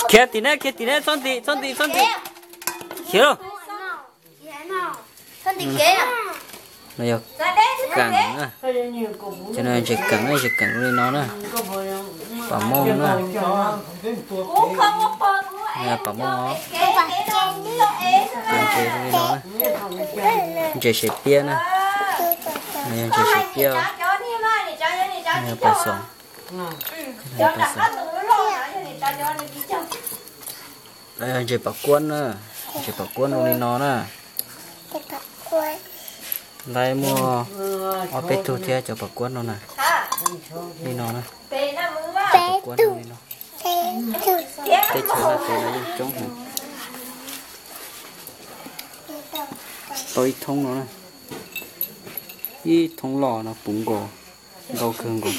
Khiav tim na, khiav tim na, txhob ntim, txhob ntim, txhob ntim. Khiav lauj. No yog keem na. Cov no ntses keem na, ntses keem li no na. Pam mooj na. Pam mooj os. Ntses li no na. Ntses xes piab na. No yog ntses xes piab. No yog pam xoom. Ntses pam kuab na. Ntses pam kuab zoo li no na. Lawv muaj ob peb tug thiab cov pam kuab no na. Li no na. Pam kuab no li no. Teb chaws no ces lawv yeej coob heev. Tau ib thoob no na. Ib thoob loj no puv nkaus, ntau kawg nkaus.